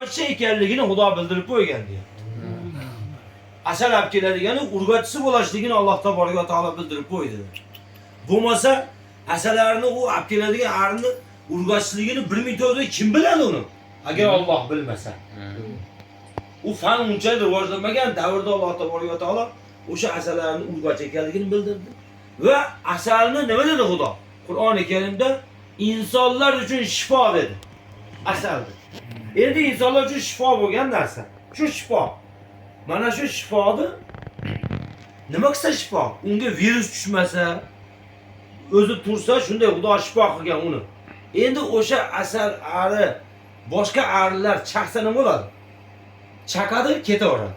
Urg'ochi ekanligini Xudo bildirib qo'ygan deyapti. Asal olib keladigani urg'ochisi bo'lishligini Alloh taboraka va taolo bildirib qo'ydi. Bo'lmasa asalarni u olib keladigan arini urg'ochiligini 1400 kim biladi uni? Agar Alloh bilmasa. U fan unchalik rivojlanmagan davrda Alloh taboraka va taolo o'sha asallarni urg'ochi ekanligini bildirdi. Va asalni nima dedi Xudo? Qur'oni Karimda insonlar uchun shifo dedi. Asal dedi. Endi insonlar uchun shifo bo'lgan narsa. Shu shifo. Mana shu shifoni nima qilsa shifo? Unga virus tushmasa, o'zi tursa shunday Xudo shifo qilgan uni. Endi o'sha asal ari boshqa arilar chaqsa nima bo'ladi? Chaqadi, ketaveradi.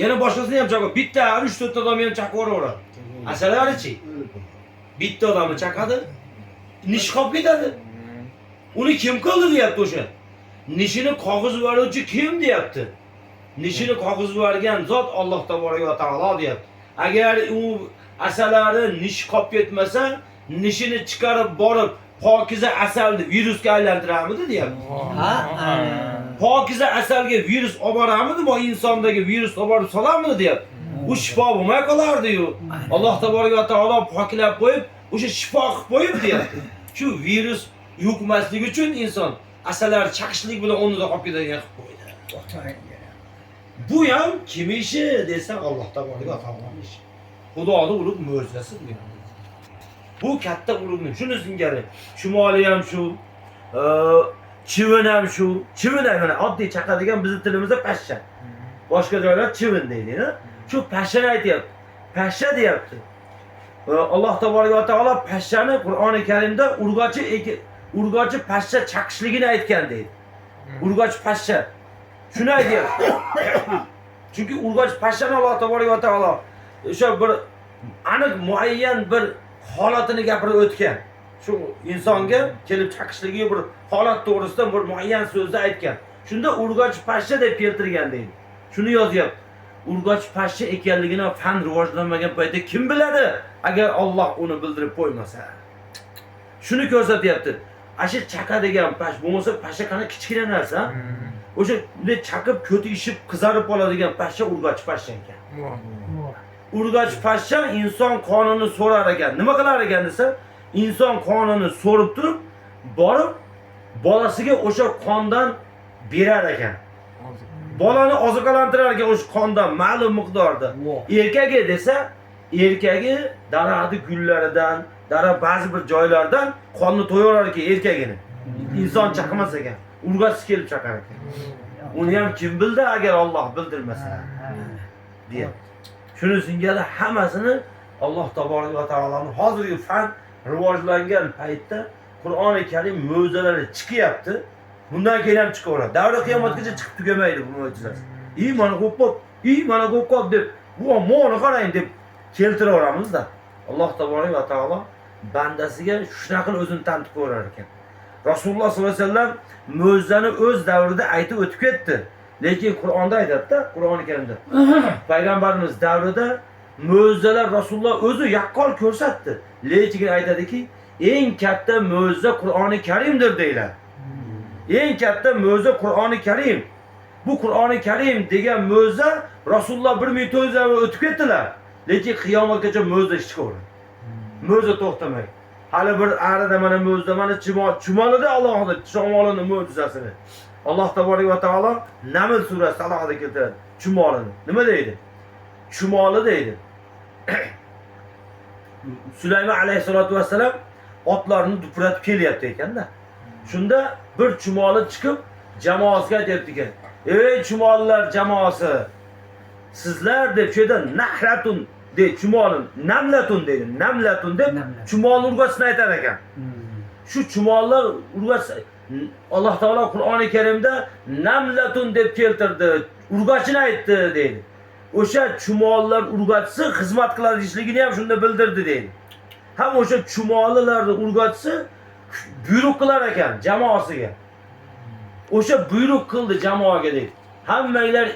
Yana boshqasini ham chaqadi. Bitta ari 3-4 odamni ham chaqib yuboraveradi. Asal arichi? Bitta odamni chaqadi, nish qolib ketadi. Uni kim qildi deyapti o'sha. Nishini qog'oz yuboruvchi kim deyapti. Nishini qog'oz yuborgan zot Alloh taboraka va taolo deyapti. Agar u asalari nish qolib ketmasa, nishini chiqarib borib pokiza asalni virusga aylantiramidi deyapti. Ha, Pokiza asalga virus olib boramidi, bu insondagi virus olib borib solamidi deyapti. U shifo bo'lmay qolardi-yu. Alloh taboraka va taolo poklab qo'yib, o'sha shifo qilib qo'yib deyapti. Shu virus yuqmasligi uchun inson asallar chaqishlik bilan o'rnida qolib ketadigan qilib qo'ydi. Bu ham kim ishi desa, Alloh taboraka va taoloning ishi. Xudoni ulug' mo'jizasi bu ham. Bu katta ulug'ni shuni singari chumoli ham shu, chivin ham shu, chivin ham mana oddiy chaqadigan bizni tilimizda pashsha. Boshqa joylar chivin deydi, Shu pashshani aytyapti. Pashsha deyapti. Alloh taboraka va taolo pashshani Qur'oni Karimda urg'ochi pashsha chaqishligini aytgan deydi. Urg'ochi pashsha. Shuni aytyapti. Chunki urg'ochi pashshani Alloh taboraka va taolo o'sha bir aniq muayyan bir holatini gapirib o'tgan. Shu insonga kelib chaqishligi bir holat to'g'risida bir muayyan so'zni aytgan. Shunda urg'ochi pashsha deb keltirgan deydi. Shuni yozyapti. Urg'ochi pashsha ekanligini fan rivojlanmagan paytda kim biladi, agar Alloh uni bildirib qo'ymasa. Shuni ko'rsatyapti. Asha chaqadigan pash bo'lmasa, pashsha qana kichkina narsa. O'sha bunday chaqib ko'ti ishib qizarib qoladigan pashsha urg'ochi pashsha ekan. Urg'ochi pashsha inson qonini so'rar ekan. Nima qilar ekan desa, inson qonini so'rib turib, borib bolasiga o'sha qondan berar ekan. Bolani oziqlantirar ekan o'sha qondan ma'lum miqdorda. Erkagi desa, erkagi daraxtni gullaridan, daraxt ba'zi bir joylardan qonni to'yaverar ekan erkagini. İnson chaqmas ekan. Urg'ochisi kelib chaqar ekan. Uni ham kim bildi agar Alloh bildirmasa deyapti. Shuni singari hammasini Alloh taboraka va taoloning hozirgi fan rivojlangan paytda Qur'oni Karim mo'jizalari chiqyapti. Bundan keyin ham chiqaveradi. Davra qiyomatgacha chiqib tugamaydi bu mo'jizasi. "I mana qo'yib qop, i mana qo'yib qop" deb, "Bu moni qarang" deb keltiraveramizda. Alloh taboraka va taolo bandasiga shunaqa qilib o'zini tanitib qo'yarar ekan. Rasululloh sollallohu alayhi vasallam mo'jizani o'z davrida aytib o'tib ketdi. Lekin Qur'onda aytadi-da, Qur'oni Karimda. Payg'ambarimiz davrida mo'jizalar Rasululloh o'zi yaqqol ko'rsatdi. Lekin aytadiki, eng katta mo'jiza Qur'oni Karimdir deyiladi. Eng katta mo'jiza Qur'oni Karim. Bu Qur'oni Karim degan mo'jiza Rasululloh 1400 yil o'tib ketdilar. Lekin qiyomatgacha mo'jiza chiqaveradi. Mo'jiza to'xtamaydi. Hali bir arida mana mo'jiza, mana chumolida alohida chumolini mo'jizasini. Alloh taboraka va taolo Naml surasida alohida keltiradi chumolini. Nima deydi? Chumoli deydi. Sulaymon alayhisolatu vassalam otlarini dupuratib kelyapti ekanda. Shunda bir chumoli chiqib jamoasiga aytyapti ekan. "Ey chumolilar jamoasi, sizlar" deb shu yerda nahratun deydi chumolin, namlatun deydi. Namlatun deb Namlatun. Chumolni urg'ochisini aytar ekan. Shu chumollar urg'ochisi Alloh taolo Qur'oni Karimda namlatun deb keltirdi. Urg'ochini aytdi deydi. O'sha chumollar urg'ochisi xizmat qiladi deyishligini ham shunda bildirdi deydi. Ham o'sha chumolilarni urg'ochisi buyruq qilar ekan jamoasiga. O'sha buyruq qildi jamoaga deydi. Hammanglar